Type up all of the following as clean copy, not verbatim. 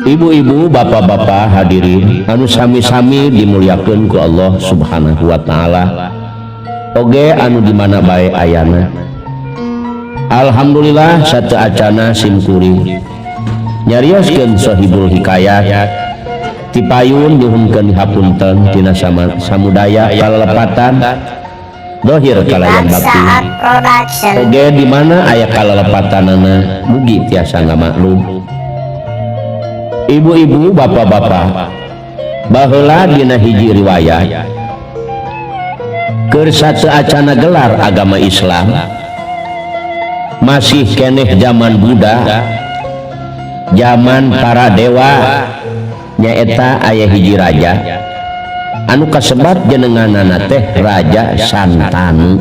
Ibu-ibu, bapak-bapak hadirin anu sami-sami dimuliakeun ku Allah Subhanahu wa taala. Oge anu di mana bae ayana. Alhamdulillah sateuacana sim kuring nyarioskeun Sohibul Hikayat tipayun nyuhunkeun hapunten tina samudaya kalelepatan dohir kalayan batin. Saat Production. Oge di mana aya kalelepatanana mugi tiasa ngamaklum. Ibu-ibu, bapak-bapak, baheula dina hiji riwayat keur sateuacana gelar agama Islam masih keneh zaman Buddha, zaman para dewa, nyaeta aya hiji raja anu kasebat jenenganana teh Raja Santanu.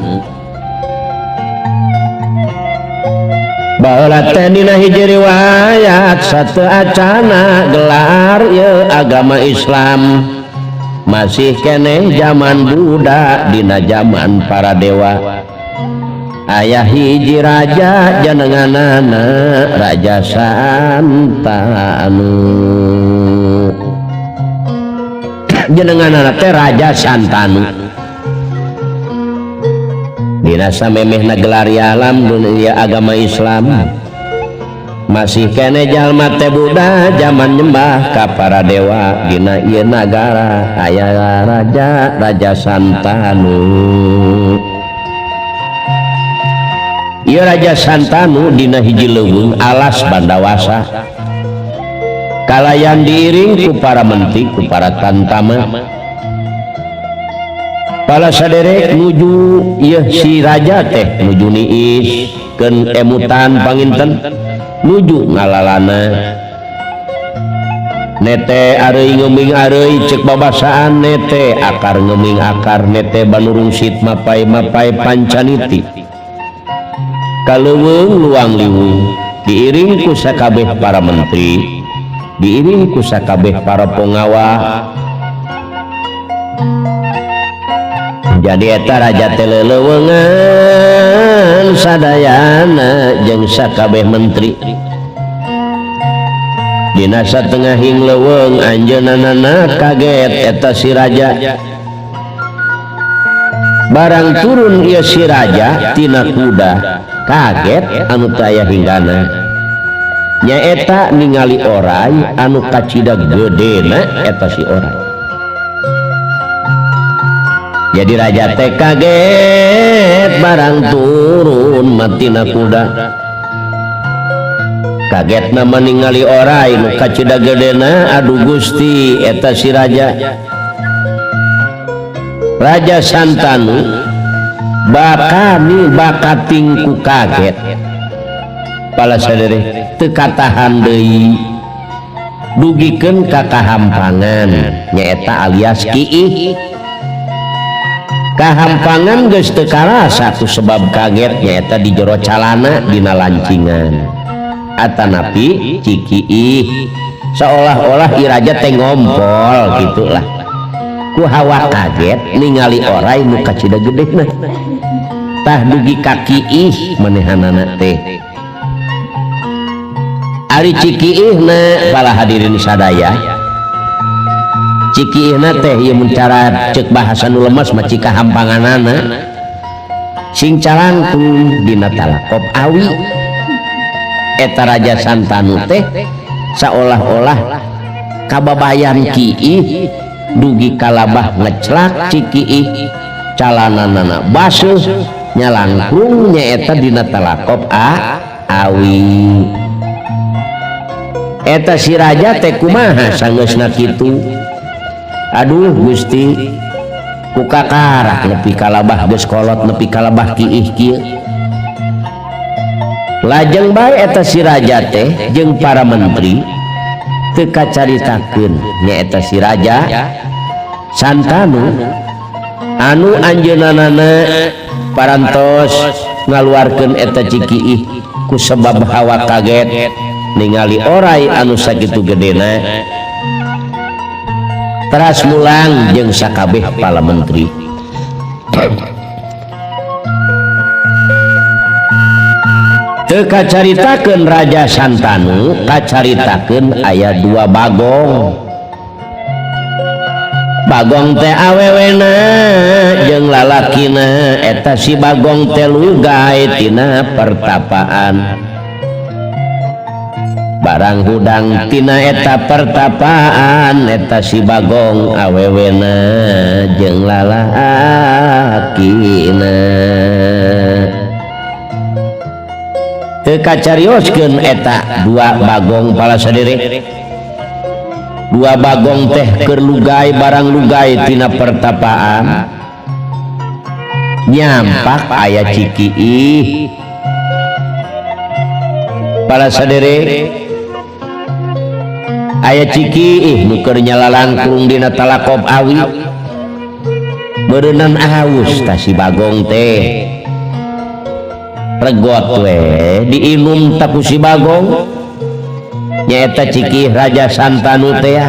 Baheula teh dina hiji riwayat sateuacana gelar ieu agama Islam masih keneh zaman Buddha dina zaman para dewa aya hiji raja jenenganana Raja Santanu. Jenenganana teh Raja Santanu. Dina samemehna gelar alam dunia agama Islam masih kene jalma teh Buddha zaman nyembah ka para dewa dina ieu nagara aya raja Raja Santanu. Ieu Raja Santanu dina hiji leuweung alas Bandawasa kalayan diiring ku para menteri ku para tantama. Pala saderek nuju ieu si raja teh nuju niis keun emutan panginten nuju ngalalana nete areuy ngeuming areuy ceuk babasaan nete akar ngeuming akar nete banurungsit mapai-mapai pancaniti kaleuweung luang liwung diiring ku sakabeh para menteri diiring ku sakabeh para ponggawa. Jadi eta raja teh leleuweungan sadayana jeung sakabeh menteri. Dina satengahing leuweung anjeunna kaget eta si raja. Barang turun ieu si raja tina kuda kaget anu teu aya hinggana. Nyaeta ningali oray anu kacida gedena eta si oray. Jadi raja teh kaget barang turun matina kuda. Kaget nama ningali oray nu kacida gedena aduh Gusti eta si raja. Raja Santanu bakani bakating ku kaget. Pala sadere teu katahan deui dugikeun ka kahampangan nyaeta alias kiih. Kahampangan geus teu karasa ku sebab kaget nyaeta di jero calana dina lancingan atanapi cikiih seolah-olah iraja teh ngompol gitulah ku hawa kaget ningali oray nu kacida gedena tah dugi ka kiih manehanana teh. Ari cikiihna para hadirin sadaya cikiihna teh ieu mun cara ceuk bahasa nu lemes mah cika hampanganana sing calangkung dina talakop awi. Eta Raja Santanu teh seolah-olah kababayan kiih dugi kalabah ngeclak cikiih calananana basuh nyalangkung nyaeta dina talakop awi. Eta si raja teh kumaha sangeusna kitu. Aduh Gusti ku kakarak nepi kalabah geus kolot nepi kalabah kiih kieu. Lajeng bae eta si raja teh jeung para menteri teu kacaritakeun nyaeta si raja Santanu anu anjeunna parantos ngaluarkeun eta cikiih ku sebab hawa kaget ningali oray anu sakitu gedena. Teras mulang jeung sakabeh pala menteri. Teu kacaritakeun Raja Santanu, kacaritakeun aya dua bagong. Bagong teh awewena jeung lalakina, eta si Bagong teh lugay tina pertapaan. Barang hudang tina eta pertapaan, eta si Bagong awewena jeung lalakina. Teu kacarioskeun eta dua bagong pala saderek. Dua bagong teh keur lugay barang lugay tina pertapaan. Nyampak aya Cikiih. Pala saderek aya Cikiih nu keur nyalalangkrung dina talakob awi. Beureunan awus tah si Bagong teh. Regot we diinum tah ku si Bagong. Nyaeta Cikiih Raja Santanu teh.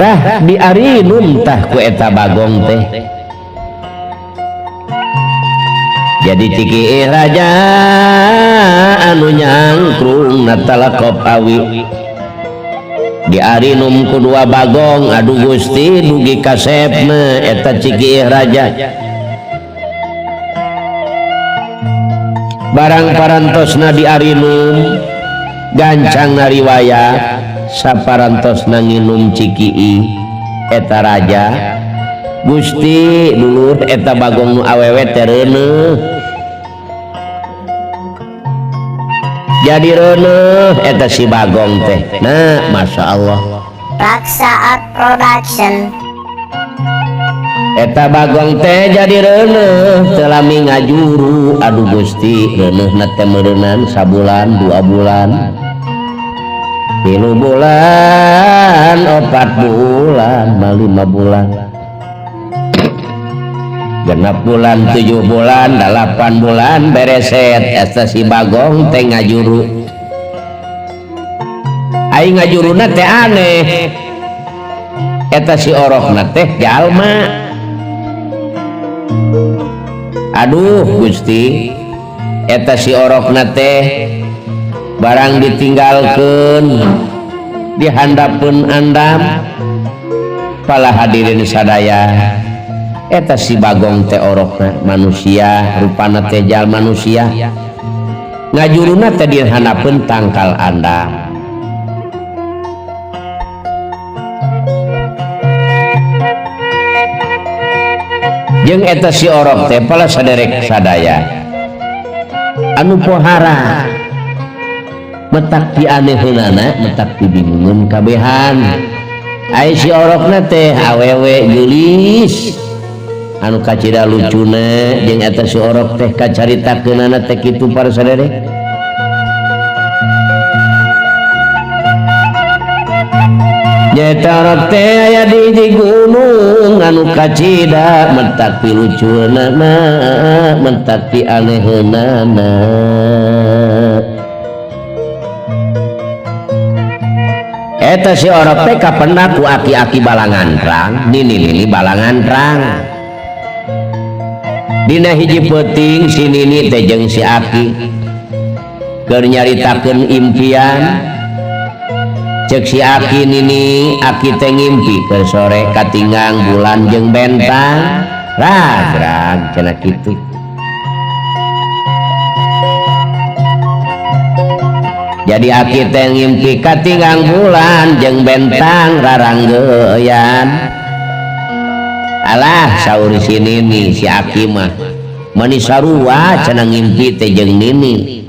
Tah diarinum tah ku eta Bagong teh. Jadi Cikiih Raja anu nyangkrung na talakob awi diarinum ku dua bagong. Aduh Gusti dugi kasepna eta Cikiih Raja. Barang parantosna diarinum gancang nariwayat saparantosna nginum Cikiih eta raja. Gusti dulur eta bagong nu awewe teh reuneuh. Jadi reuneuh eta si Bagong teh. Nah, Masya Allah. Raksa Art Production. Eta Bagong teh jadi reuneuh teu lami ngajuru. Aduh Gusti, reuneuhna teh meureunan sabulan, 2 bulan, 3 bulan, 4 bulan, 5 bulan, 6 bulan, 7 bulan, 8 bulan bereset eta si Bagong teh ngajuru. Ai ngajuruna teh aneh. Eta si orokna teh jalma. Aduh Gusti, eta si orokna teh barang ditinggalkeun di handapeun andam. Pala hadirin sadaya, eta si Bagong teh orokna manusia, rupana teh jalma manusia. Ngajuruna teh di handapeun tangkal andam. Jeung eta si orok teh pala saderek sadaya anu pohara metak pianeheunana, metak pibingungeun kabehan. Ai si orokna teh awewe geulis anu kacida lucuna, jeung eta si orok teh kacaritakeunana teh kitu para saderek. Nyaeta orok teh aya di gunung anu kacida mentak pilucueunana, mentak pianeheunana. Eta si orok teh kapendak ku aki-aki balangantrang, nini-nini balangantrang. Dina hiji peuting si nini teh jeung si aki keur nyaritakeun impian. Cek si aki nini, aki teh ngimpi keur sore katinggang bulan jeung bentang rag-rag cenah kitu. Jadi aki teh ngimpi katinggang bulan jeung bentang raranggeyan. Alah saur si nini, si aki mah meuni sarua cenah ngimpi teh jeung nini.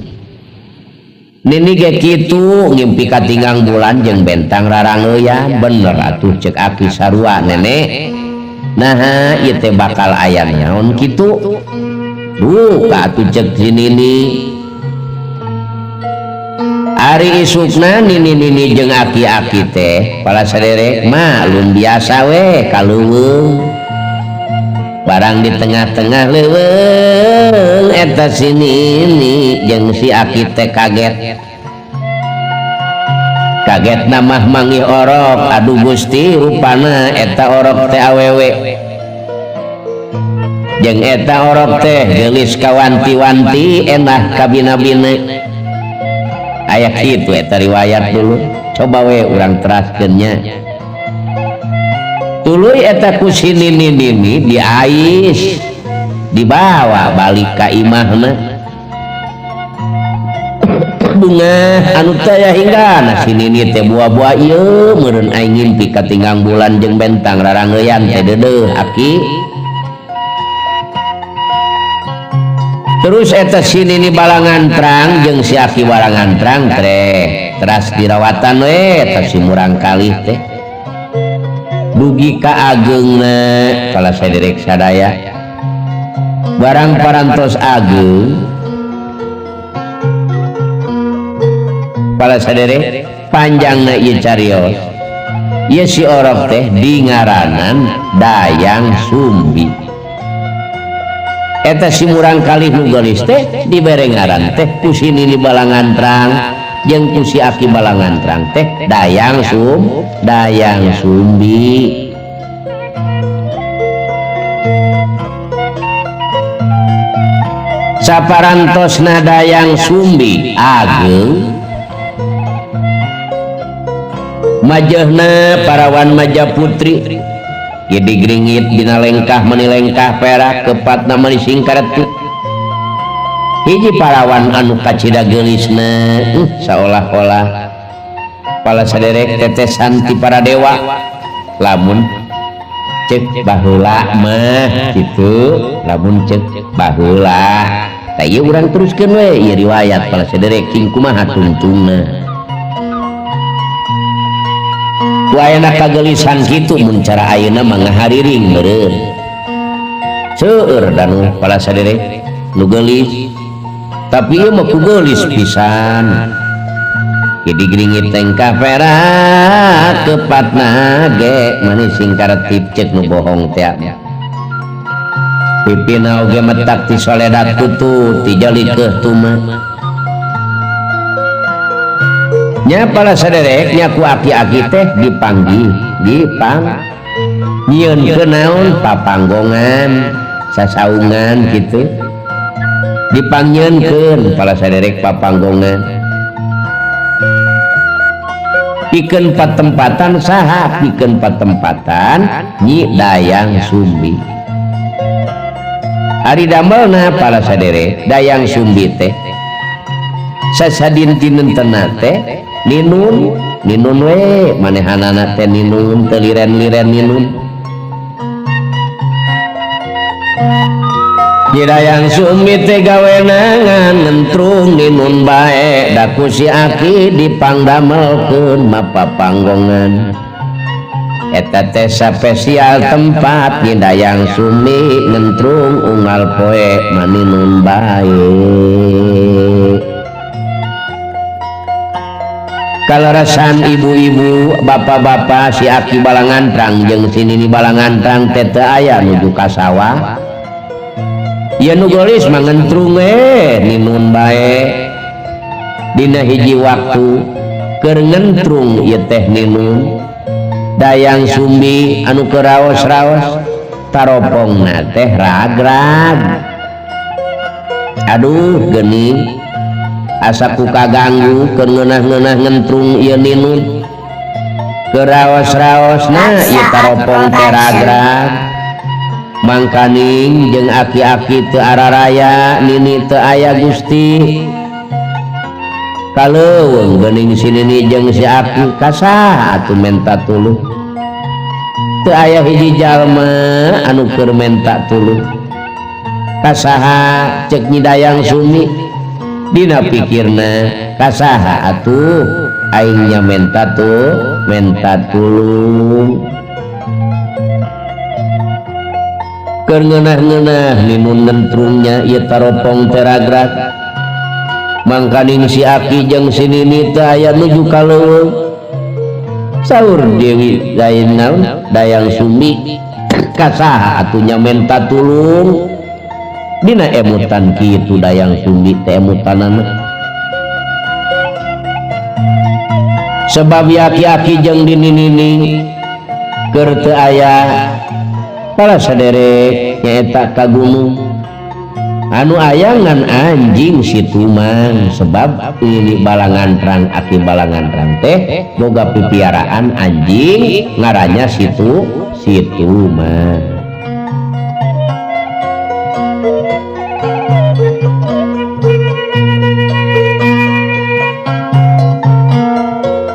Nini ge kitu ngimpi katinggang bulan jeung bentang rarangeuyan. Bener atuh cek aki sarua nenek. Naha ieu teh bakal aya naon kitu. Duh atuh cek si nini. Ari isukna nini-nini jeung aki-aki teh pala saderek maklum biasa we ka leuweung. Barang di tengah-tengah leuweung eta si nini jeung si aki teh kaget. Kaget namah manggih orok. Aduh Gusti, rupana eta orok teh awewe. Jeung eta orok teh geulis kawanti-wanti enah kabina-bina. Aya kitu eta riwayat dulu. Coba we urang teraskeun nya. Tuluy eta ku si nini-nini diais dibawa balik ka imahna. Bunga anu taya hingga si nini teh buah-buah ieu meureun aing ngimpi katinggang bulan jeung bentang rarangeuyan teh deudeuh aki. Terus eta si nini balangantrang jeung si aki balangantrang teh teras dirawatan we eta si murang kalih teh dugi ka ageungna kala saderek sadaya. Barang parantos ageung pala sadere panjangna ieu carios ieu si orok teh dingaranan Dayang Sumbi. Eta si murang kalih nu geulis teh dibere ngaran teh ku si nini balangantrang jeung ku si aki balangantrang teh Dayang Dayang Sumbi. Saparantosna Dayang Sumbi ageung majehna parawan Maja Putri gede gringit dina lengkah meni lengkah perak kepatna meni singkaretu. Hiji parawan anu kacida geulisna saolah-olah pala saderek tetesan ti para dewa lamun cek baheula mah kitu lamun cek baheula. Tah ieu urang teruskeun we ieu riwayat pala saderek cing kumaha tungtungna. Ayeuna kagelisan kitu mun cara ayeuna mah ngahariring meureun. Seueur danu pala saderek nu geulis tapi ieu mah ku geulis pisan. Jadi gringit tengkah perak kepatna ge manis sing karetip cek nu bohong teh. Pipina oge metak ti soledat kutu ti jalikeuh tuma. Nya pala saderek nya ku aki-aki teh dipanggih dipang nyieunkeun naon papanggongan sasaungan kitu dipangnyeunkeun pala saderek papanggongan pikeun patempatan saha pikeun patempatan Nyi Dayang Sumbi. Ari damelna pala saderek Dayang Sumbi teh sasadintinentena teh ninun ninun we manehanana teh ninun teu liren-liren ninun. Nyi Dayang Sumbi teh gawenangan ngentrung ninun bae da ku si aki dipangdamelkeun mapapanggongan. Eta teh spesial tempat Nyi Dayang Sumbi ngentrung unggal poe maninun bae. Kalarasan ibu-ibu, bapak-bapak si aki balangantrang jeung si nini balangantrang teh teu aya nuju ka sawah. Ieu nu geulis mah ngentrung we ninun bae. Dina hiji waktu keur ngentrung ieu teh ninun. Dayang Sumbi anu keur raos-raos taropongna teh ragrag. Aduh geuning asa ku kaganggu keur ngeunah-ngeunah ngentrung ieu ninun. Keur raos-raosna ieu taropong teh ragrag. Mangkaning jeung aki-aki teu araraya nini teu aya Gusti. Kaleuweung geuning si nini jeung si aki kasaha atuh menta tulung. Teu aya hiji jalma anu keur menta tulung. Kasaha cek Nyi Dayang Sumbi dina pikirna kasaha atuh aing nya menta tuh menta tulung. Keur ngeunah-ngeunah ninun ngentrungnya ieu taropong teh ragrag. Mangkaning si aki jeung si nini teh aya nuju ka leuweung. Saur Dewi Dayang naon Dayang Sumbi kasaha atuh nya menta tulung. Dina emutan kitu Dayang Sumbi teh emutanana. Sebab aki-aki jeung nini-nini keur teu aya Para saderek nyaeta ka gunung anu ayangan anjing si Tumang sebab ini Balangantrang aki Balangantrang teh boga pipiaraan anjing ngarannya situ si Tumang.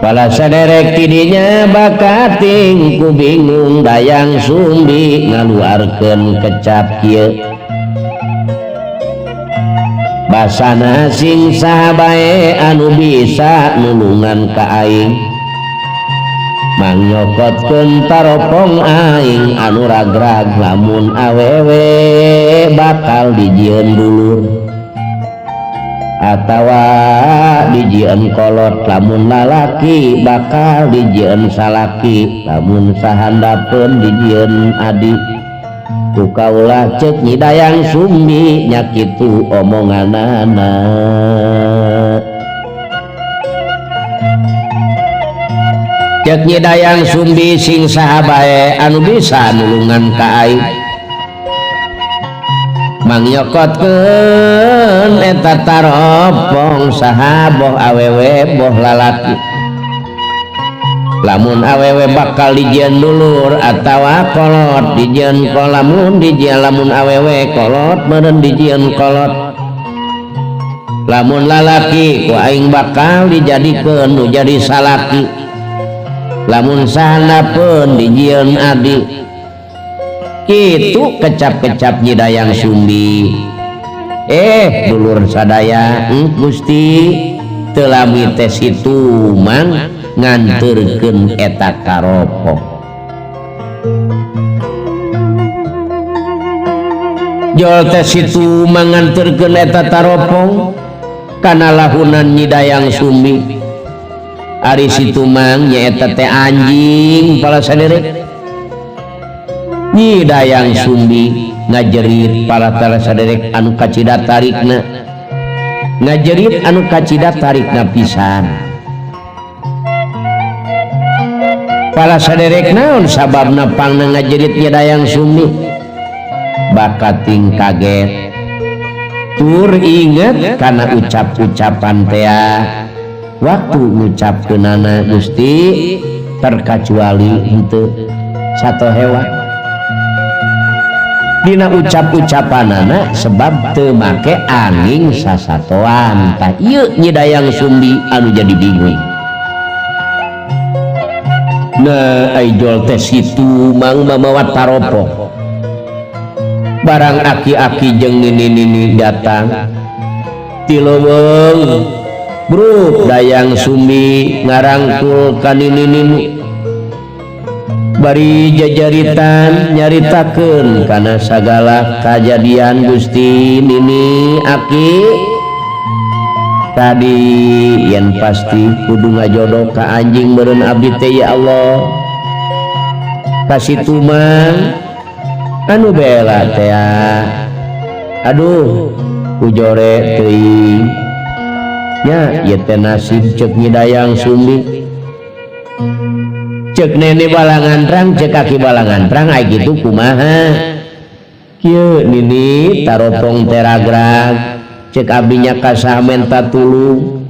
Pala saderek tidinya bakating ku bingung Dayang Sumbi ngaluarkeun kecap kieu basana sing saha bae anu bisa nulungan ka aing mangyokotkeun taropong aing anu ragrag lamun awewe bakal dijieun dulur atawa dijieun kolot lamun lalaki bakal dijieun salaki lamun sahandapeun dijieun adi ku kaula ceuk Nyi Dayang Sumbi nya kitu omonganana. Ceuk Nyi Dayang Sumbi sing saha bae anu bisa nulungan ka aing mangyokotkeun eta taropong saha boh awewe boh lalaki lamun awewe bakal dijieun dulur atawa kolot dijieun lamun dijieun lamun awewe kolot meureun dijieun kolot lamun lalaki ku aing bakal dijadikeun nu jadi salaki lamun sahandapeun dijieun adi. Kitu kecap-kecap Nyi Dayang Sumbi. Dulur sadaya Gusti teu lami teh si Tumang nganterkeun eta karopong. Jol teh si Tumang nganterkeun eta taropong kana lahunan Nyi Dayang Sumbi. Ari si Tumang nyaeta teh anjing pala saderek. Nyi Dayang Sumbi ngajerit para tara saderek anu kacida tarikna ngajerit anu kacida tarikna pisan. Para saderek naon sababna pangna ngajerit Nyi Dayang Sumbi bakating kaget tur inget kana ucap-ucapan tea waktu ngucapkeunana Gusti terkecuali henteu satu hewan dina ucap-ucapanana sebab teu make angin sasatoan. Tah ieu Nyi Dayang Sumbi anu jadi bingung. Nah ai jol teh si Tumang mamawa taropong barang aki-aki jeung nini-nini datang ti leuweung bruk Dayang Sumbi ngarangkul ka nini-nini bari jajaritan nyaritakeun kana sagala kajadian Gusti nini aki tadi yen pasti kudu ngajodoh ka anjing meureun abdi teh ya Allah ka si Tumang anu bela teh aduh kujore teuing nya ieu teh nasib ceuk Nyi Dayang Sumbi cek nene Balangantrang cek kaki Balangantrang ai kitu kumaha kieu nini taropong teragrag cek abdi nya ka saha menta tulung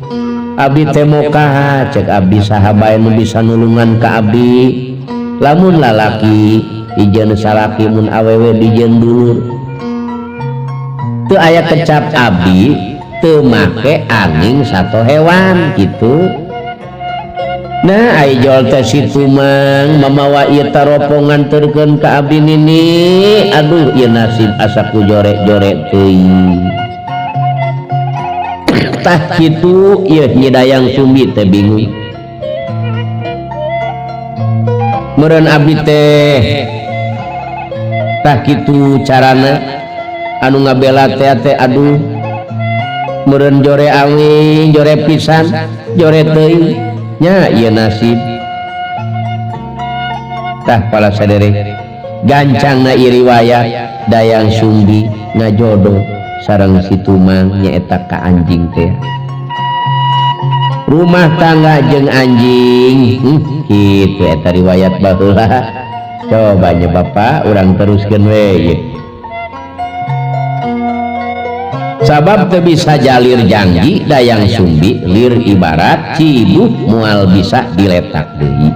abdi teh mokaha cek abdi saha bae nu bisa nulungan ka abdi lamun lalaki dijieun salaki mun awewe dijieun dulur teu aya kecap abdi teu make angin sato hewan kitu. Nah ai jol teh si Tumang mamawa ieu taropong nganterkeun ka abdi nini aduh ieu nasib asa ku jorek-jorek teuing. Tah kitu ieu Nyi Dayang Sumbi teh bingung meureun abdi teh tah kitu carana anu ngabela teh teh aduh meureun jore awi jore pisan jore teuing nya ieu nasib. Tah pala saderek gancangna ieu riwayat Dayang Sumbi ngajodoh sareng si Tumang nyaeta ka anjing teh rumah tangga jeung anjing. Kitu eta riwayat baheula. Coba nya Bapak urang teruskeun we ieu. Sabab teu bisa jalir janji Dayang Sumbi lir ibarat ciduh moal bisa diletak deui.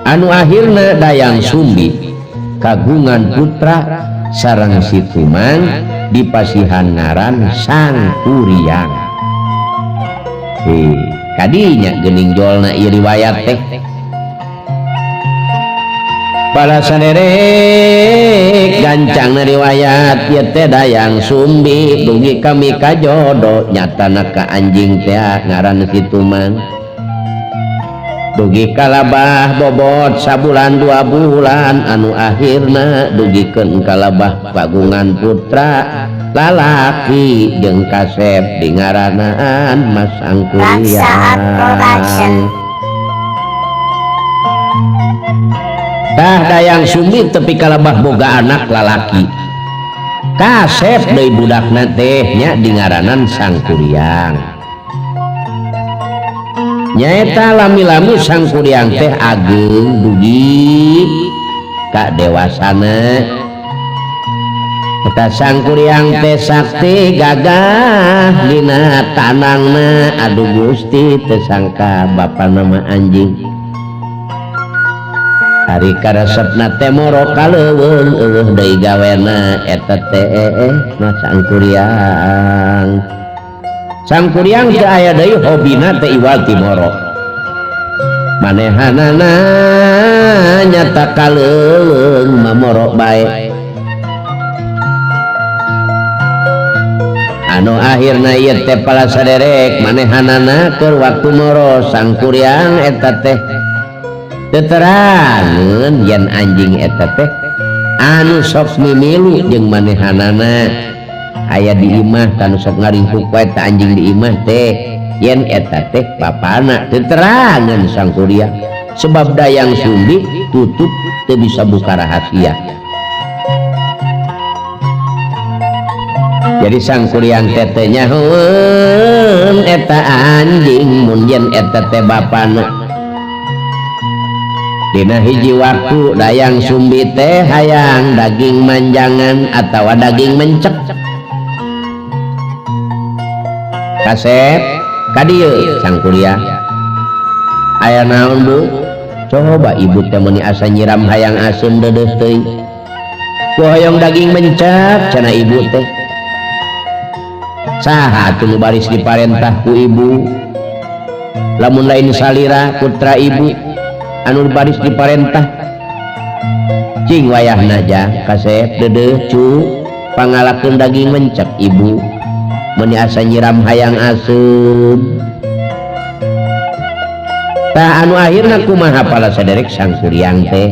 Anu akhirna Dayang Sumbi kagungan putra sareng si Tumang dipasihan ngaran Sang Kuryang. Kadinya geuning jolna ieu riwayat teh. Para saderek gancang riwayat ieu teh Dayang Sumbi dugi kami kajodo nyatana ka anjing teh ngaran si Tumang. Dugi kalabah bobot sabulan 2 bulan anu akhirna dugikeun kalabah kagungan putra lalaki jeung kasep dingaranaan Mas Sangkuriang. Tah Dayang Sumbi tepi kalabah boga anak lalaki kasep deui budakna teh nya dingaranan Sangkuriang. Nyaeta lami-lami Sangkuriang teh ageng dugi ka dewasana. Eta Sangkuriang teh sakti gagah dina tanangna. Aduh Gusti teu sangka bapana mah anjing. Ari karesepna teh moro ka leuweung eueuh deui gawena eta teh mah Sangkuriang. Sangkuriang teu aya deui hobina teh iwal ti moro. Manehanana nyata ka leuweung mamoro bae. Anu akhirna ieu teh pala saderek manehanana keur waktu moro Sangkuriang eta teh teterangeun yen anjing eta teh anu sok mimilu jeung manehanana aya di imah tanu sok ngaringkuk wae ta anjing di imah teh yen eta teh bapana. Teterangeun Sangkuriang sebab Dayang Sumbi tutup teu bisa buka rahasia. Jadi Sangkuriang teh teu nyahoeun eta anjing mun yen eta teh bapana. Dina hiji waktu Dayang Sumbi teh hayang daging manjangan atawa daging mencek. Kasep ka dieu Sangkuriang. Aya naon Bu? Coba ibu teh meuni asa nyiram hayang aseum deudeuh teuing. Ku hoyong daging mencek cenah ibu teh. Saha atuh nu baris diparentah ku ibu? Lamun lain salira putra ibu anu baris diparentah. Cing wayahna jang kasep deudeuh cu pangalakeun daging mencek ibu meuni asa nyiram hayang aseum. Tah anu akhirna kumaha pala saderek Sangkuriang teh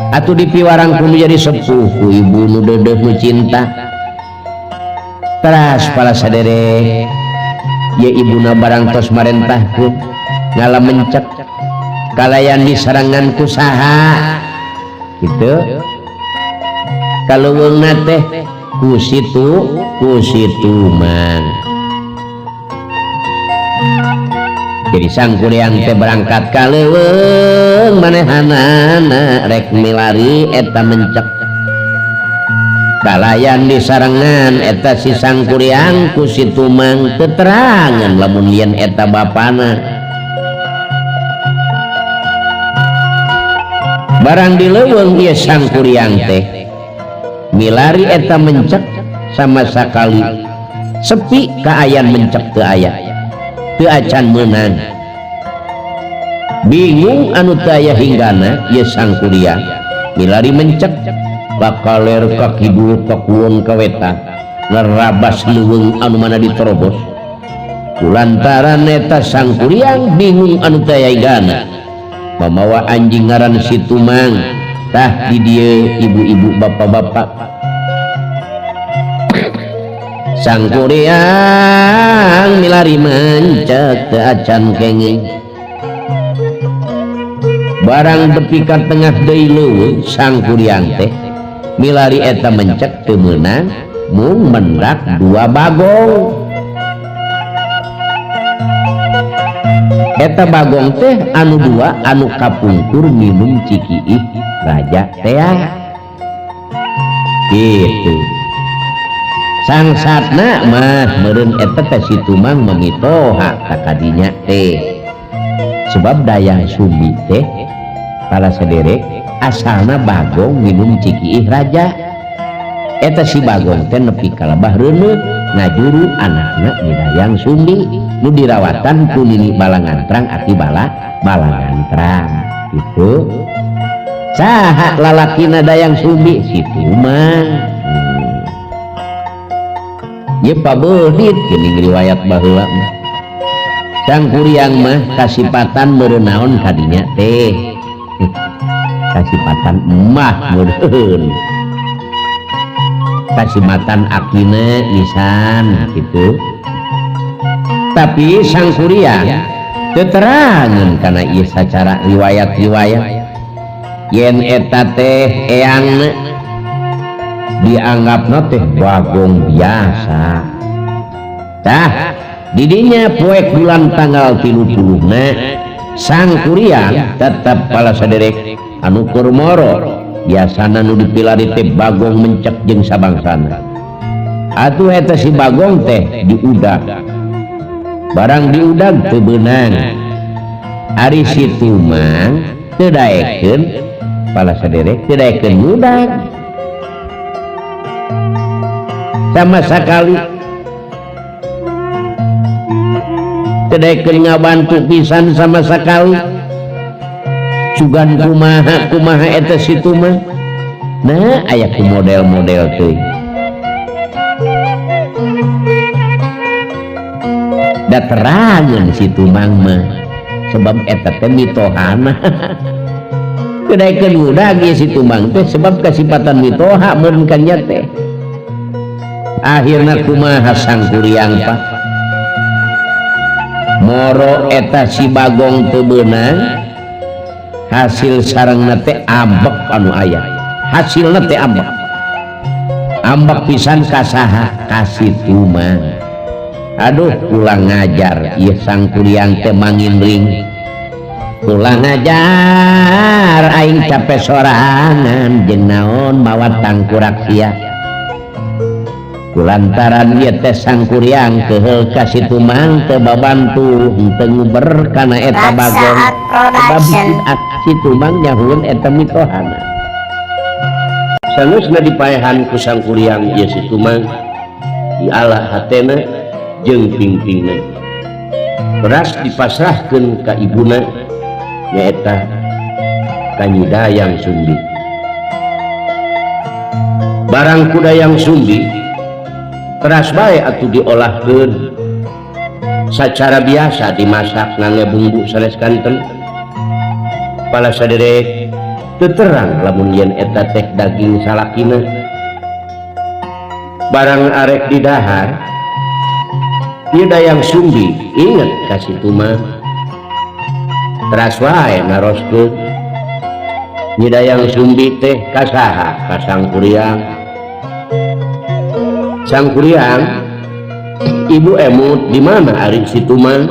atuh dipiwarang ku nu jadi sepuh ku ibu nu deudeuh nu cinta. Teras pala saderek ye ibuna barang tos marentahkeun ngala mencek kalayan disarangan ku saha gitu kaleuweungna teh ku situ ku situ mang. Jadi Sangkuriang teh berangkat ka leuweung manehanana rek milari eta mencek kalayan disarengan eta si Sangkuriang ku si Tumang teterangan lamun yen eta bapana. Barang di leuweung ieu Sangkuriang teh milari eta mencek sama sakali sepi kaayan mencek teu aya teu acan meunang. Bingung anu teu aya hinggana ieu Sangkuriang milari mencek bakaler ka kidul ka kulon ka wetan nerabas leuweung anu mana diterobos. Kulantaran eta Sangkuriang bingung anu teu aya hinggana mamawa anjing ngaran si Tumang. Tah di dieu ibu-ibu bapak-bapak Sangkuriang milari mencek teu acan kenging. Barang tepi ka tengah deui leuweung Sangkuriang teh milari eta mencek teu meunang mung mendak 2 bagong. Eta Bagong teh anu dua anu kapungkur minum cikiih raja tea gitu. Sangsatna mah meureun eta teh si Tumang mamitoha ka kadinya teh. Sebab Dayang Sumbi teh para sederek asalna Bagong minum cikiih raja. Eta si Bagong teh nepi ka lebah reuneuh ngajuru anakna Nyi Dayang Sumbi nu dirawatan ku Nini Balangantrang aki Balangantrang gitu. Saha lalakina Dayang Sumbi? Si Tumang. Ieu pabeudit geuning riwayat baheula mah. Sang Kuryang mah kasipatan meureun naon kadinya teh. Kasipatan emah meureun. Kasimatan akina nisan gitu. Tapi Sang Kuryang teu terangeun kana ieu sacara riwayat-riwayat. Yen eta teh eangna dianggapna teh Bagong biasa. Tah didinya poek bulan tanggal 30-na Sang Kuryang tetep pala saderek anu keur moro biasana nu dipilari teh Bagong mencek jeung sabangsana. Atuh eta si Bagong teh diudag. Barang diudag teu beunang. Ari si Tumang teu daekeun pala saderek teu daekeun ngudag. Sama sakali teu daekeun ngabantu pisan sama sakali. Sugan kumaha kumaha eta si Tumang. Nah aya ku model-model teh. Da terangeun si Tumang mah sebab eta teh mitohana. Teu daekeun ngudag ieu si Tumang teh sebab kasipatan mitoha meureun ka nya teh. Akhirna kumaha Sang Kuryang Pak? Moro eta si Bagong teu beunang. Hasil sarengna teh ambek anu aya. Hasilna teh ambek. Ambek pisan ka saha? Ka si Tumang. Aduh ulang ngajar ieu Sang Kuryang teh mangindring. Ulang ngajar aing capek sorangan jeung naon mawa tangkurak sia. Kulantaran ieu teh Sang Kuryang keuheul ka si Tumang teu babantu henteu nguber kana eta Bagong. Sebab si Tumang nyahueun eta mitohana. Sanggeusna dipaehan ku Sang Kuryang ieu si Tumang diala hatena jeung pingpingna. Beras dipasrahkeun ka ibuna nyaeta ka Nyi Dayang Sumbi. Barang ku Dayang Sumbi teras bae atuh diolahkeun sacara biasa dimasak ngangge bumbu sanes kanten. Pala saderek teu terang lamun yen eta teh daging salakina. Barang arek didahar Nyi Dayang Sumbi inget ka si Tumang. Teras wae naroskeun Nyi Dayang Sumbi teh ka saha? Ka Sang Kuryang. Sang Kuryang, ibu emut di mana ari si Tumang?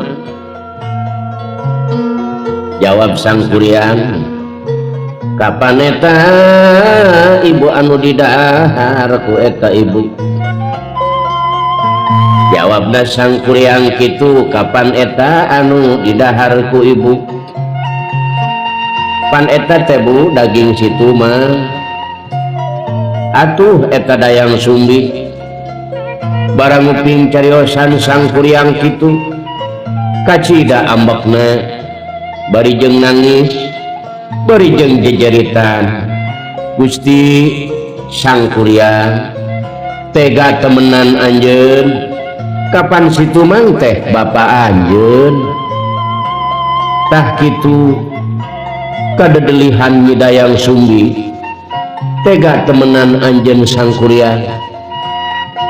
Jawab Sang Kuryang, kapan eta ibu anu didahar ku eta ibu? Jawabna Sang Kuryang kitu, kapan eta anu didahar ku ibu? Pan eta teh bu daging si Tumang. Atuh eta Dayang Sumbi. Barang nguping cariosan Sang Kuryang kitu kacida ambekna bari jeung nangis bari jeung jejeritan. Gusti Sang Kuryang tega temenan anjeun, kapan si Tumang teh bapa anjeun? Tah kitu kadedelihan Nyi Dayang Sumbi tega temenan anjeun Sang Kuryang.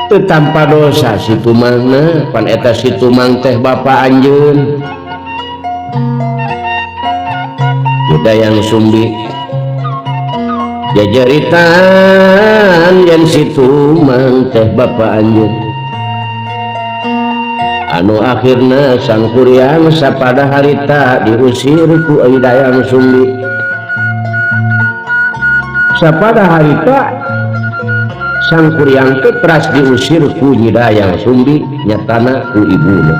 Teu tanpa dosa si Tumangna, pan eta si Tumang teh bapa anjeun. Nyi Dayang Sumbi jajaritan yen si Tumang teh bapa anjeun. Anu akhirna Sangkuriang sapada harita diusir ku Dayang Sumbi. Sapada harita Sangkuriang teh teras diusir ku Nyi Dayang Sumbi nyatana ku ibuna.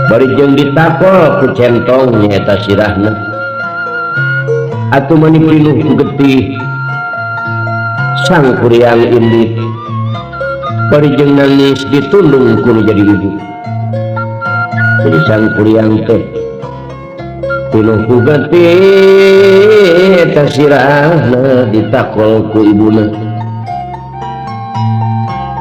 Bari jeung ditakol ku centong nyaeta sirahna. Atuh mani pinuh ku getih Sangkuriang indit. Bari jeung nangis ditundung ku nu jadi ibu. Jadi Sangkuriang teh pinuh ku getih eta sirahna ditakol ku ibuna.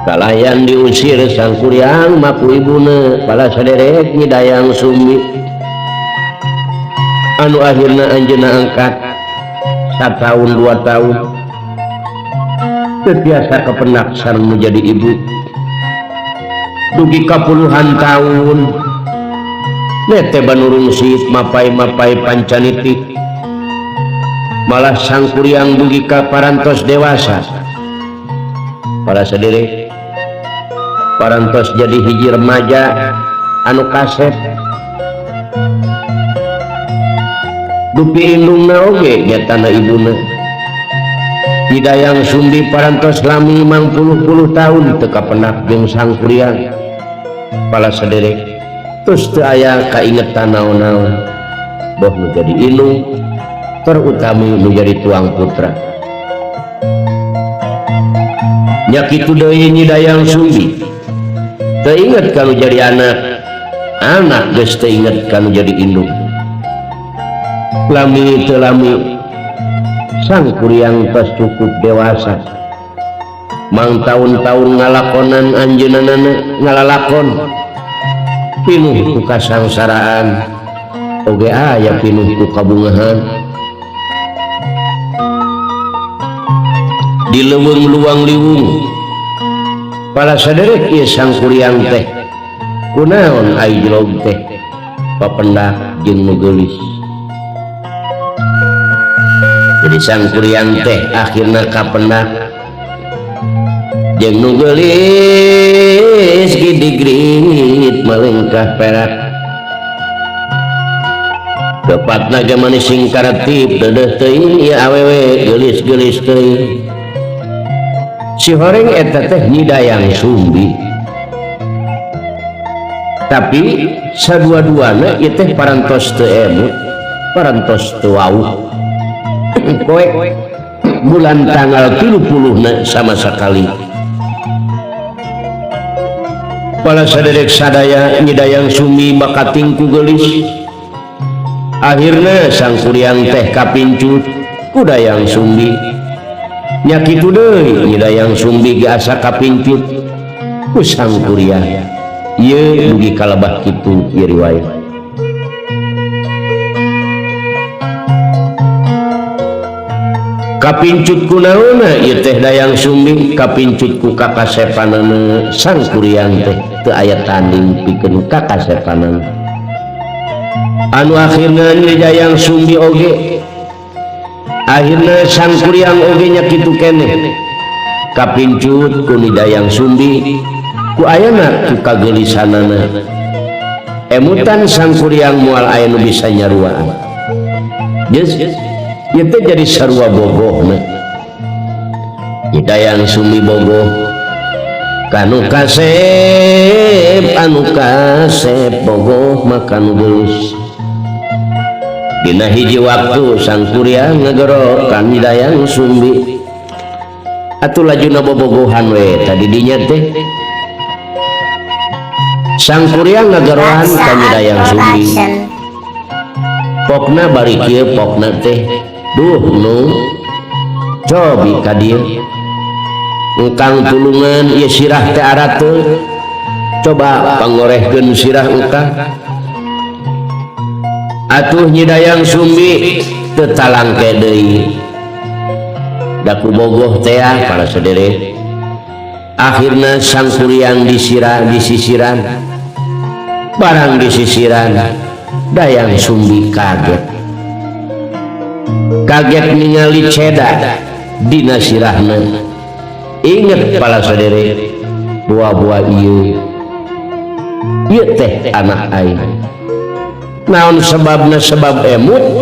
Kalayan diusir Sangkuriang mah ku ibuna pala saderek Nyi Dayang Sumbi. Anu akhirna anjeunna angkat satahun 2 tahun teu tiasa kepenak sareng nu jadi ibu. Dugi ka puluhan tahun nete banurungsit mapai-mapai pancaniti. Malah Sangkuriang dugi ka parantos dewasa. Para saderek parantos jadi hiji remaja anu kasep. Dupi indungna oge nyatana ibuna. Nyi Dayang Sumbi parantos lami mangpuluh-puluh tahun teu kapenak jeung Sangkuriang. Pala saderek terus teu aya kaingetan naon-naon. Boh nu jadi indung terutami nu jadi tuang putra. Nya kitu deui Nyi Dayang Sumbi. Teu inget ka nu jadi anak, anak geus teu inget ka nu jadi indung. Lami teu lami Sangkuriang tos cukup dewasa. Mang tahun-tahun ngalakonan anjeunna ngalalakon pinuh ku kasangsaraan oge aya pinuh ku kabungahan. Di leuweung luang liwung pala saderek ieu Sangkuriang teh kunaon ai jelog teh papendak jeung nu geulis. Jadi Sangkuriang teh akhirna kapendak jeung nu geulis gidigrit melengkah perak. Kepatna ge manis sing karetip deudeuh teuing ieu awewe geulis-geulis teuing. Si horeng eta teh Nyi Dayang Sumbi. Tapi sadua-duana ieu teh parantos teu emut, parantos teu wauh. Poek bulan tanggal 30 sama sekali. Pala saderek sadaya Nyi Dayang Sumbi bakating ku geulis. Akhirna Sangkuriang teh kapincut ku Dayang Sumbi. Nya kitu deui Nyi Dayang Sumbi ge asa kapincut ku Sangkuriang. Ieu dugi kalebah kitu ieu riwayat. Kapincut ku naonna ieu teh Dayang Sumbi kapincut ku kakasepanana Sangkuriang teh teu aya tanding pikeun kakasepanana. Anu akhirna Nyi Dayang Sumbi oge akhirna Sangkuriang oge nya kitu keneh kapincut ku Nyi Dayang Sumbi ku ayana ku kageulisanana. Emutan Sangkuriang moal aya nu bisa nyaruaan. Geus ieu teh jadi sarua bogohna. Nyi Dayang Sumbi bogoh kanu kasep anu kasep bogoh maka nu geus. Dina hiji waktu Sangkuriang ngagero ka Nyi Dayang Sumbi. Atuh lajuna bobogohan we tadi dinya teh. Sangkuriang ngageroan ka Nyi Dayang Sumbi. Pokna bari kieu pokna teh duh nu cobi ka dieu. Engkang tulungan ieu sirah teh arateul. Coba pangorehkeun sirah engkang. Atuh Nyi Dayang Sumbi teu talangke deui. Da ku bogoh teh para saderek. Akhirna Sangkuriang disirah disisiran. Barang disisiran Dayang Sumbi kaget. Kaget ningali ceda dina sirahna. Inget pala saderek buah-buah ieu Ieu teh anak aing. Naon sebabna sebab emut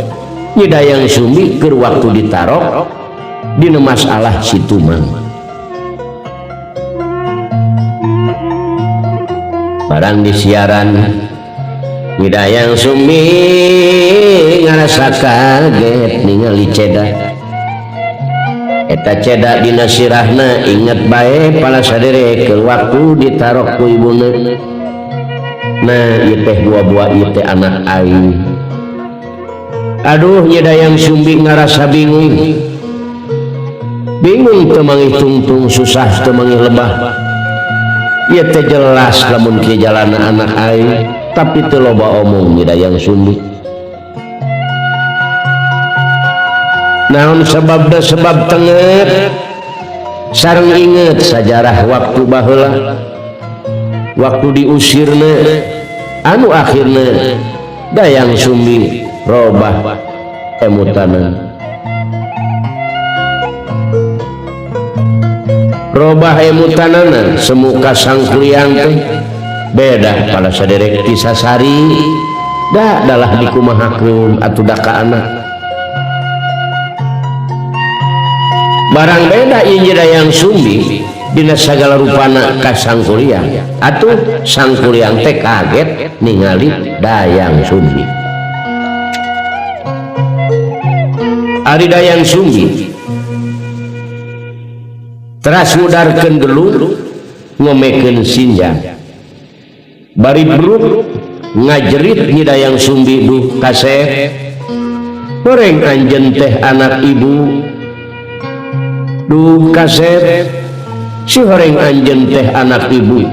Nyi Dayang Sumbi keur waktu ditarok dina masalah si Tumang. Barang disiaran Nyi Dayang Sumbi ngarasa kaget ningali ceda. Eta ceda dina sirahna inget bae pala saderek keur waktu ditarok ku ibuna. Nah ieu teh buah-buah ieu teh anak aing. Aduh Nyi Dayang Sumbi ngarasa bingung. Bingung teu manggih tungtung susah teu manggih lebah. Ieu teh jelas lamun kieu jalana anak aing, tapi teu loba omong Nyi Dayang Sumbi. Naon sebabna sebab tenget sareng inget sajarah waktu baheula. Waktu diusirna anu akhirna Dayang Sumbi robah emutanan. Robah emutanana semuka Sangkuriang teh beda pada saderek ti sasari da dalah dikumahakeun atuh da ka anak. Barang beda ieu Nyi Dayang Sumbi dina sagala rupana ka Sangkuriang. Atuh Sangkuriang teh kaget ningali Dayang Sumbi. Ari Dayang Sumbi teras ngudarkeun gelung ngomekeun sinjang. Bari bruk ngajerit Nyi Dayang Sumbi duh kasep. Goreng anjeun teh anak ibu. Duh kasep si horeng anjeun teh anak ibu.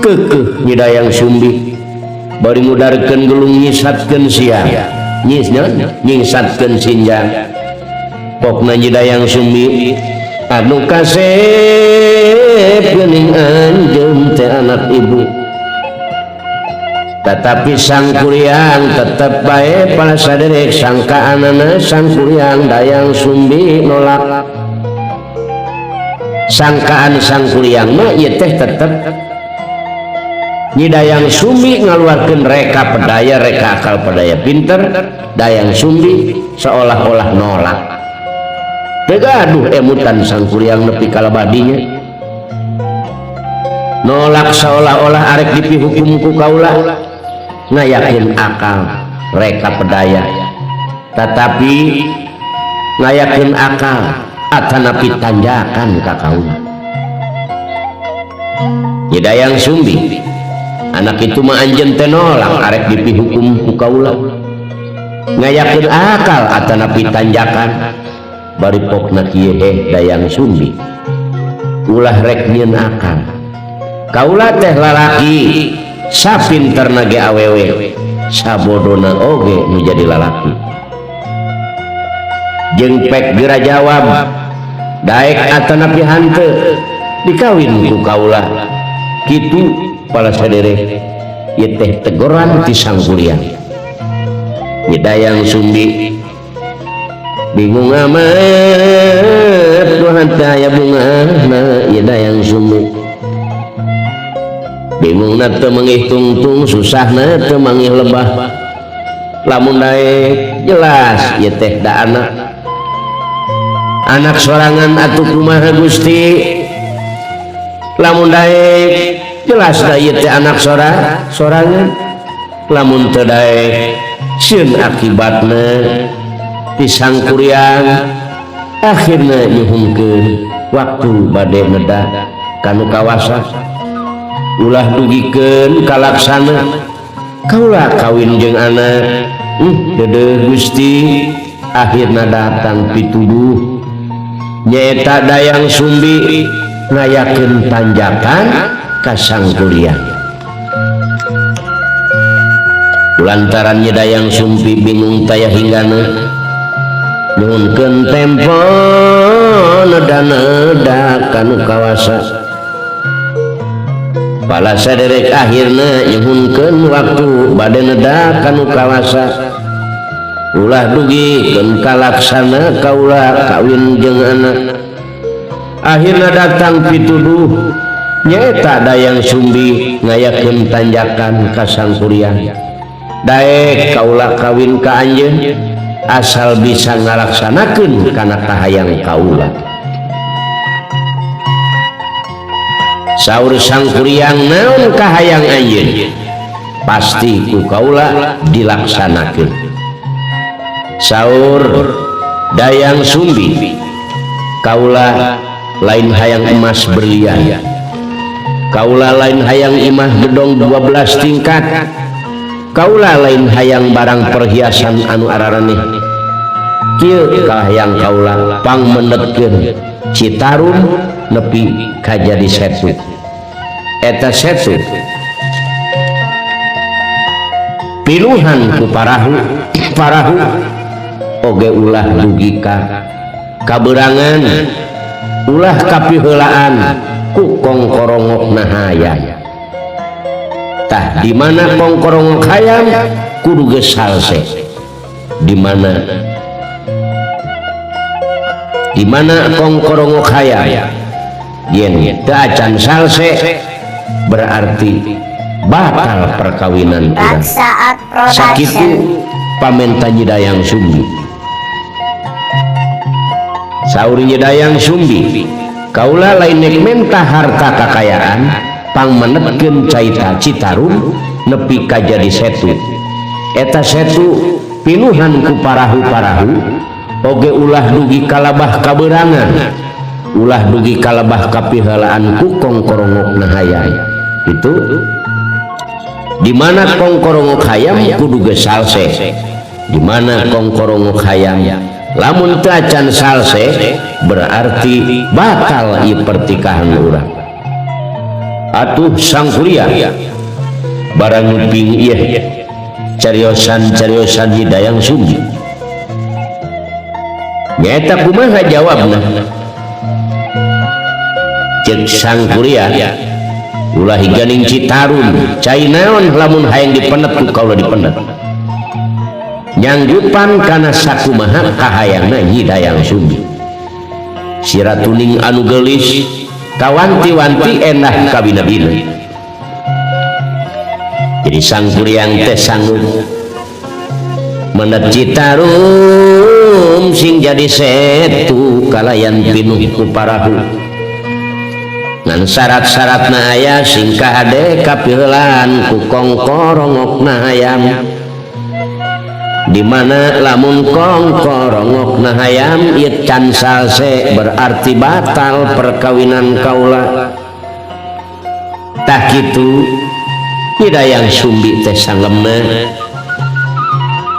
Keukeuh Nyi Dayang Sumbi bari ngudarkeun gelung nyisatkeun siang. Nyingsatkeun sinjang. Pokna Nyi Dayang Sumbi anu kasep geuning anjeun teh anak ibu. Tetapi Sangkuriang tetep bae pala saderek sangkaanana Sangkuriang Dayang Sumbi nolak. Sangkaan Sangkuriang mah ieu teh tetep Nyi Dayang Sumbi ngaluarkeun reka pedaya reka akal pedaya pinter. Dayang Sumbi seolah-olah nolak. Teu gaduh emutan Sangkuriang nepi ka labadinya. Nolak seolah-olah arek dipihukum ku kaula. Ngayakeun akal reka pedaya. Tetapi ngayakeun akal atanapi tanjakan ka kaula. Nyi Dayang Sumbi anak itu mah anjeun teh nolak arek dipihukum ku kaula. Ngayakeun akal atanapi tanjakan. Bari pokna kieu heh Dayang Sumbi ulah rek nyieun akal. Kaula teh lalaki sapinterna ge awewe sabodona oge nu jadi lalaki. Jeung pek geura jawab daek atanapi hanteu dikawin ku kaula. Kitu pala saderek ieu teh teguran ti Sangkuriang. Nyi Dayang Sumbi bingung amat Tuhan teh aya bungahna Nyi Dayang Sumbi. Bingungna teu manggih tungtung susahna teu manggih lebah. Lamun daek jelas ieu teh da anak. Anak sorangan atuh kumaha Gusti. Lamun daek jelas da ieu teh anak sorangan. Lamun teu daek sieun akibatna ti Sangkuriang akhirna nyuhunkeun waktu bade neda kanu kawasa. Ulah dugikeun kalaksana kaula kawin jeung anak. Dedeh Gusti akhirna datang pituduh nyaeta Dayang Sumbi ngayakeun tanjakan ka Sangkuriang. Lantaran Nyi Dayang Sumbi bingung taya hinggana nyuhunkeun tempo neda-neda kanu kawasa. Pala saderek akhirna nyuhunkeun waktu bade neda kanu kawasa. Ulah dugikeun kalaksana kaula kawin jeung anak. Akhirna datang pituduh Nyaeta Dayang Sumbi ngayakeun tanjakan ka Sangkuriang. Daek kaula kawin ka anjeun asal bisa ngalaksanakeun kana kahayang kaula. Saur Sangkuriang naon kahayang anjeun? Pasti ku kaula dilaksanakeun. Saur Dayang Sumbi, kaula lain hayang emas berlian, kaula lain hayang imah gedong 12 tingkat, kaula lain hayang barang perhiasan anu araraneh. Kieu kahayang kaula pangmendetkeun Citarum nepi ka jadi setu. Eta setu pinuhan ku parahu parahu oge ulah dugi ka kaberangan, ulah kapiheulaan ku kongkorongok hayam. Tah di mana kongkorongok hayam kudu geus salse. Di mana kongkorongok hayam yen teu acan salse berarti batal perkawinan urang. Sakitu pamenta Nyi Dayang Sumbi. Saur Nyi Dayang Sumbi, kaula lain nek menta harta kakayaan pangmenetkeun caita Citarum nepi ka jadi setu. Eta setu pinuhan ku parahu-parahu oge ulah dugi kalabah kaberangan, ulah dugi kalabah kapiheulaan ku kongkorongokna hayam. Itu di mana kongkorongok hayam kudu geus salse. Di mana kongkorongok hayam lamun teu acan salse berarti batal ieu pertikahan urang. Atuh Sangkuriang barang nguping ieu cariosan-cariosan Nyi Dayang Sumbi. Nyaeta kumaha jawabna? Cek Sangkuriang, ulah higaning Citarum cai naon lamun hayang dipenet ku kaula dipenet. Nyanggupan kana sakumaha kahayangna Nyi Dayang Sumbi. Si ratuning anu geulis kawanti-wanti endah kabina-bina. Jadi Sangkuriang teh sanggup mendet Citarum sing jadi setu kalayan pinuh ku parahu. Ngan syarat-syaratna aya sing kahade kapiheulaan ku kongkorongokna hayam. Di mana lamun kongkorongokna hayam ieu can salse berarti batal perkawinan kaula. Tah kitu Nyi Dayang Sumbi teh sanggemna.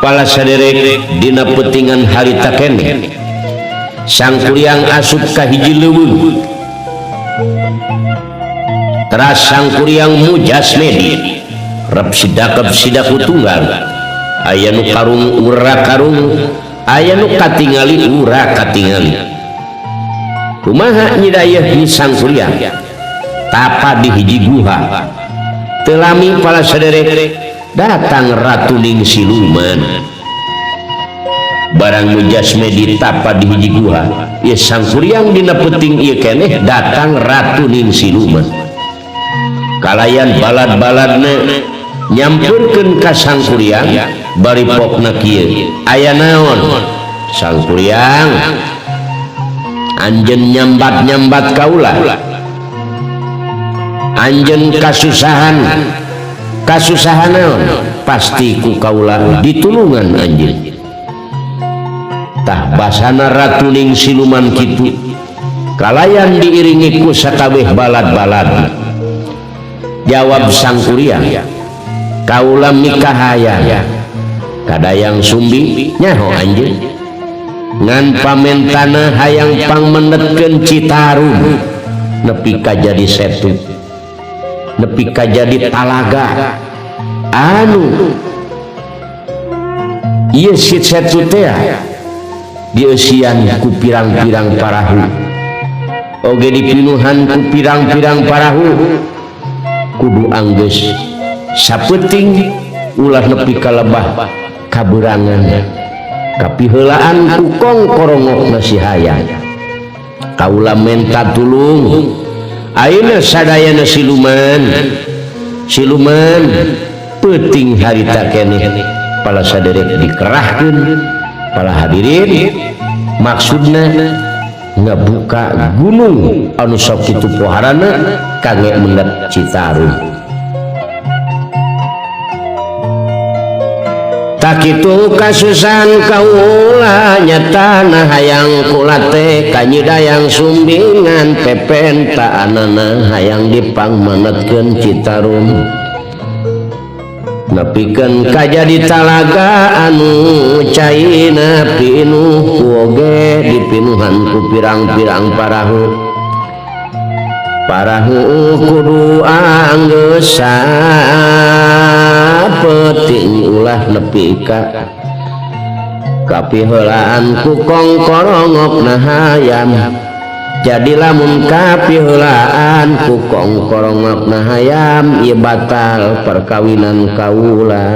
Pala saderek dina peutingan harita keneh Sangkuriang asup ka hiji leuweung. Teras Sangkuriang mujas medi rep sidakep sidaku tunggal. Aya nu karung ura karung, aya nu katingali ura katingali. Kumaha Nyi Dayeuh Nyi Sangkuriang tapa di hiji guha. Teu lami pala saderek datang ratuning siluman. Barang mujas medi tapa di hiji guha, ieu Sangkuriang dina peuting ieu keneh datang ratuning siluman. Kalayan balad-baladna nyampeurkeun ka Sangkuriang bari pokna kieu, aya naon Sangkuriang anjeun nyambat-nyambat kaula, anjeun kasusahan kasusahan naon pasti ku kaula ditulungan anjeun. Tah basana ratuning siluman kitu kalayan diiringi ku sakabeh balad-balad. Jawab Sangkuriang, kaula mikahayang ka Dayang Sumbi nyaho anjeun ngan pamentana hayang pangmendetkeun Citarum nepi ka jadi setu, nepi ka jadi talaga anu ieu si setu teh dieusian ku pirang-pirang parahu oge dipinuhan ku pirang-pirang parahu. Kudu anggeus sapeuting ulah nepi ka lebah kaberangan kapiheulaan ku kongkorongokna si hayam. Kaula menta tulung Ayeuna sadayana siluman siluman peuting harita keneh pala saderek dikerahkeun pala hadirin maksudna ngabuka gunung anu sok kitu poharana kangge mendhet Citarum. Tak kitu kasusahan kaula nyatana hayang kula teh ka Nyi Dayang Sumbingan pepentaanana hayang dipangmanetkeun Citarum. Nepikeun kajadi talaga anu caina pinuh ku oge dipinuhan ku pirang-pirang parahu. Parahu kudu anggeus sapeting ulah nepi ka kapiheulaan ku kongkorongokna hayam. Jadi lamun kapiheulaan ku kongkorongokna hayam ieu batal perkawinan kaula.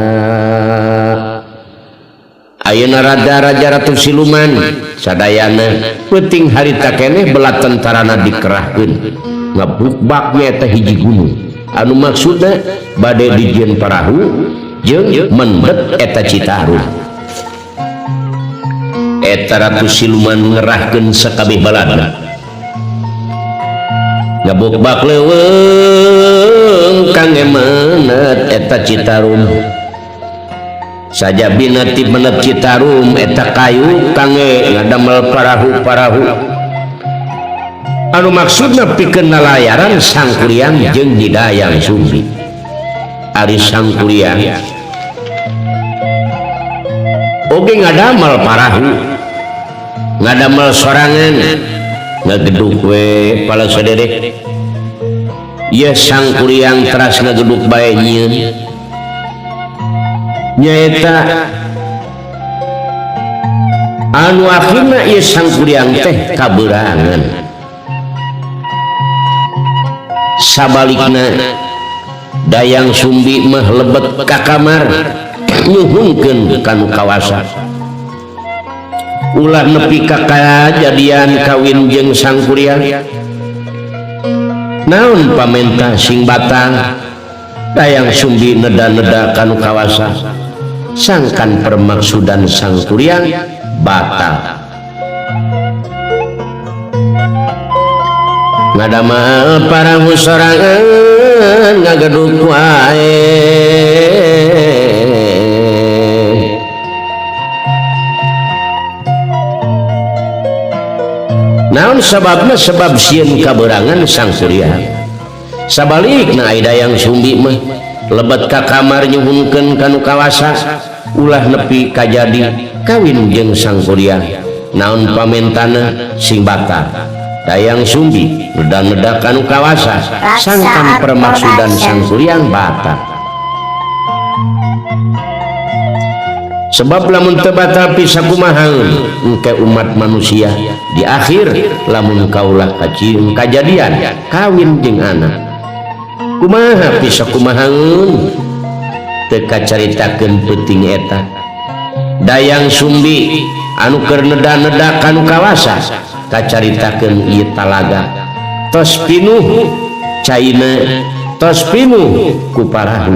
Ayeuna raja-raja ratu siluman sadayana peuting harita keneh belah tentarana dikerahkeun ngabukbaknya teh hiji gunung anu maksudna bade dijieun parahu jeung mendhet eta Citarum. Eta ratu siluman ngerahkeun sakabeh balana ngabukbak leuweung kangge menet eta Citarum. Sajabina ti menet Citarum eta kayu kangge ngadamel parahu-parahu anu maksudna pikeun nalayaran Sangkuriang jeung Nyi Dayang Sumbi. Ari Sangkuriang oge ngadamel parahu, ngadamel sorangan, ngageduk we pala saderek. Ieu Sangkuriang teras ngageduk bae nyieun nyaeta anu akhirna ieu Sangkuriang teh kabeurangan. Sabalikna Dayang Sumbi mah lebet ka kamar nyuhunkeun kanu kawasa ulah nepi ka kajadian kawin jeung Sangkuriang. Naon pamenta sing batang Dayang Sumbi neda-neda kanu kawasa sangkan permaksudan Sangkuriang batal. Ngadamel parahu sorangan ngageduk wae naon sababna sebab sieun kaberangan Sangkuriang. Sabalikna ai Dayang Sumbi mah lebet ka kamar nyuhunkeun kanu kawasa ulah nepi kajadi kawin jeung Sangkuriang. Naon pamentana sing batal Dayang Sumbi neda-neda kanu kawasa sangkan permaksudan Sangkuriang batal. Sebab lamun teu batal pisakumaha engke umat manusia di akhir lamun kaulah kacieun kajadian kawin jeung anak kumaha pisakumahaeun teu kacaritakeun peuting eta. Dayang Sumbi anu keur neda-neda kanu kawasa kacaritakeun ieu talaga tos pinuh caina tos pinuh ku parahu.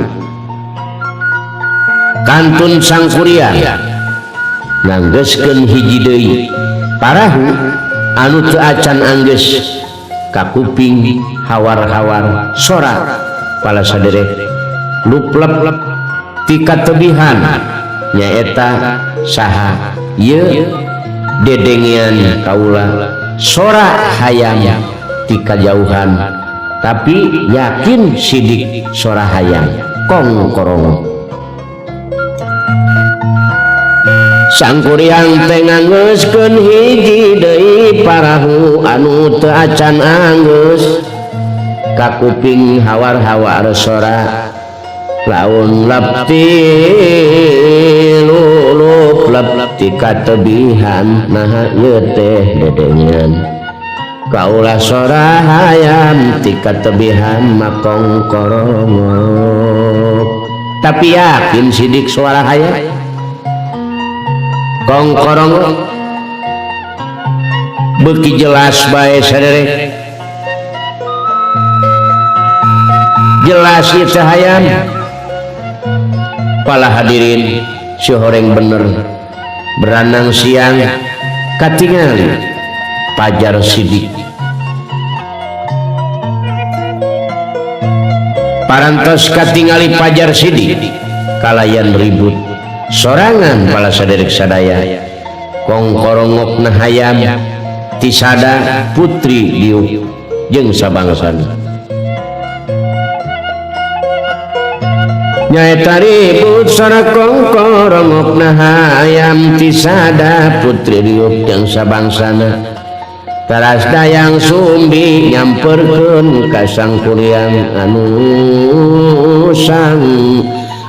Kantun Sangkuriang nganggeuskeun hiji deui parahu anu teu acan anggeus kakuping hawar-hawar sora pala saderek luplep ti katebihan nyaeta saha ieu dedengean kaula sora hayam ti kajauhan tapi yakin sidik sora hayam kongkorong. Sangkuriang teh nganggeuskeun hiji deui parahu anu teu acan anggeus kakuping hawar-hawar sora laun lepti lulup lepti katebihan naha ieu teh dedengean kaulah sora hayam ti katebihan makongkorongok. Tapi yakin sidik suara hayam kongkorong beuki jelas bae saderek. Jelas ieu teh hayam. Pala hadirin si horeng bener beranang siang katingali Pajar Sidik. Parantos katingali Pajar Sidik kalayan ribut sorangan pala saderek sadaya kongkorongokna hayam tisada putri diuk jeung sabangsana. Nyaeta ribut sora kongkorongokna hayam tisada putri diuk jeung sabangsana. Teras Dayang Sumbi nyamperkeun ka Sang Kuryang anu sang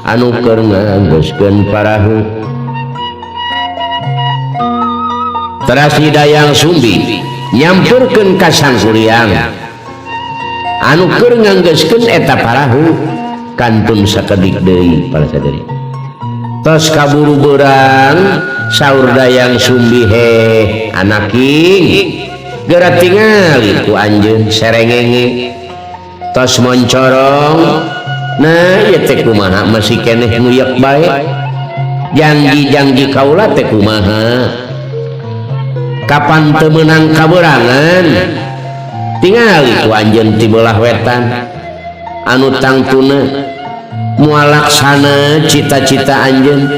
anu keur nganggeuskeun parahu. Teras Dayang Sumbi nyamperkeun ka Sang Kuryang anu keur nganggeuskeun eta parahu kantun sakedik deui para sadari. Tos kaburu beurang saur Dayang Sumbi heh anaking geura tingali ku anjeun serengenge tos moncorong. Nah ieu teh kumaha masih keneh nguyek bae janji-janji kaula teh kumaha kapan teu meunang kaberangan tingali ku anjeun ti belah wetan anu tangtuna moal laksana cita-cita anjeun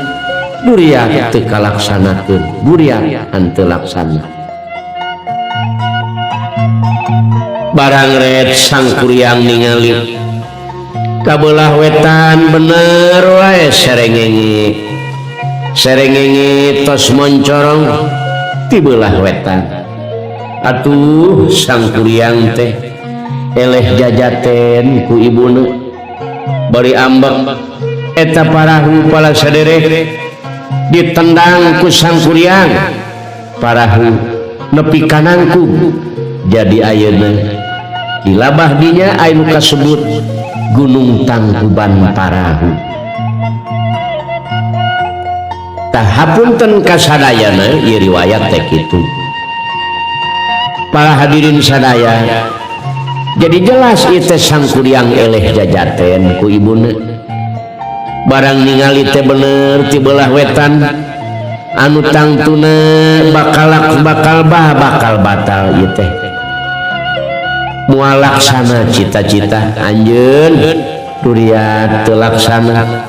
duriat teu kalaksanakeun duriat henteu laksana. Barang red Sang Kuryang ningali kabelah wetan bener wae serengenge serengenge tos moncorong ti belah wetan. Atuh Sang Kuryang teh eleh jajaten ku ibuna bari ambek eta parahu pala saderek ditendang ku Sang Kuryang parahu nepi kanangku jadi ayeuna dilabah dinya anu kasebut Gunung Tangkuban Parahu. Tah hapunten kasadayana ieu riwayat teh kitu. Para hadirin sadaya jadi jelas ieu teh Sang Kuryang eleh jajaten ku ibuna. Barang ningali teh bener ti belah wetan anu tangtuna bakal bakal bah bakal batal ieu teh moal laksana cita-cita anjeun duriat teu laksana.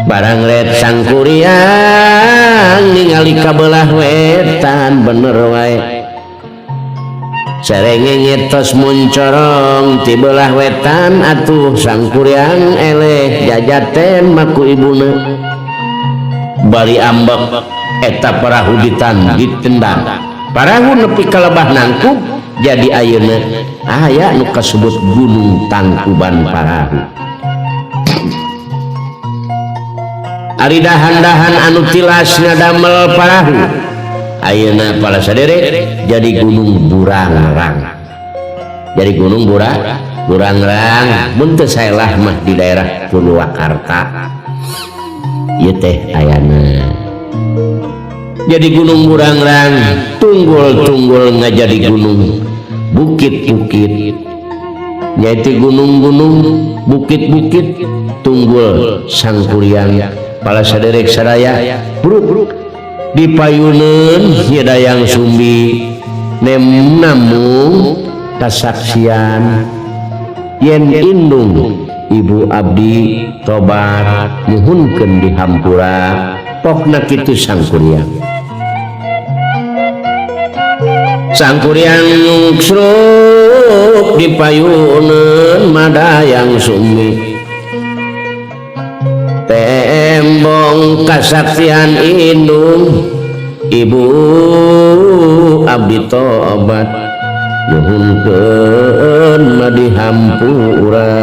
Barang red Sang Kuryang ningali ka belah wetan bener wae serengenge tos muncorong ti belah wetan. Atuh Sang Kuryang eleh jajaten maku ibuna bari ambek eta parahu ditendang parahu nepi ka lebah nangkub jadi ayeuna aya nu kasebut Gunung Tangkuban Parahu. Ari dahan-dahan anu tilas ngadamel parahu ayeuna para saderek jadi Gunung Burangrang. Jadi Gunung Burangrang mun teu saelah mah di daerah Purwakarta ieu teh ayana. Jadi Gunung Burangrang tunggul-tunggul ngajadi gunung bukit-bukit yaitu gunung-gunung bukit-bukit tunggul Sang Kuryang pala saderek sadaya bruk dipayuneun nya Dayang Sumbi nem namung kasaksian yen indung ibu abdi tobat nyuhunkeun dihampura pokna kitu Sang Kuryang. Sang Kuryang nyungsrup dipayuneun Madayang Sumbi tembong kasaksian indung ibu abdi tobat nyuhunkeun madihampura.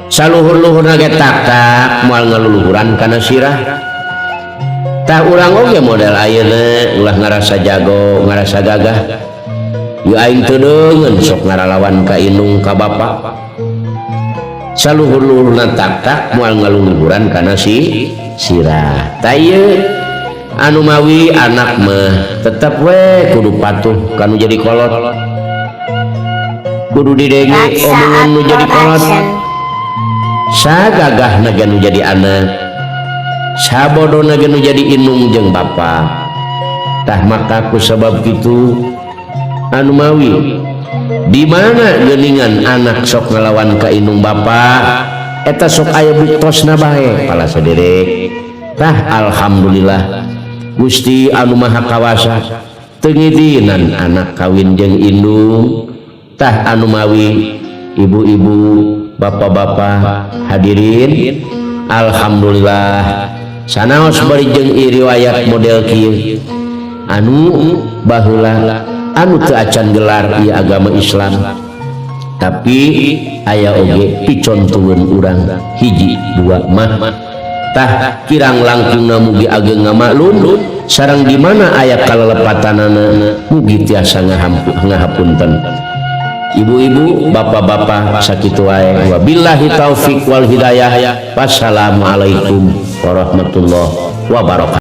Saluhur-luhurna ge tak-tak moal ngaluluhuran kana sirah. Tah urang oge model ayeuna ulah ngarasa jago ngarasa gagah ieu aing teu deungeun sok ngaralawan ka indung ka bapa. Saluhur-luhurna tak-tak moal ngaluluhuran kana sirah. Tah ieu anu mawi anak mah tetep we kudu patuh kanu jadi kolot. Kudu didenge Raksaat omongan nu jadi kolot. Production. Sagagahna ge nu jadi anak, sabodona ge nu jadi indung jeung bapa. Tah, maka ku sebab kitu, anu mawi di mana geuningan anak sok ngelawan ka indung bapa, eta sok aya buktosna bae, pala saderek. Tah, alhamdulillah Gusti anu Maha Kawasa teu ngidinan anak kawin jeung indung. Tah, anu mawi ibu-ibu, bapak-bapak hadirin, alhamdulillah sanaos bari jeung riwayat model kieu, anu baheula anu teu acan gelar ieu agama Islam, tapi aya oge picontueun urang hiji dua mah. Tah, kirang langkungna mugi ageng ngamaklum, sareng di mana aya kalelepatanana mugi tiasa ngahapunten. Ibu-ibu, bapak-bapak, sakitu wae. Wabillahi taufik wal hidayah. Wassalamualaikum warahmatullahi wabarakatuh.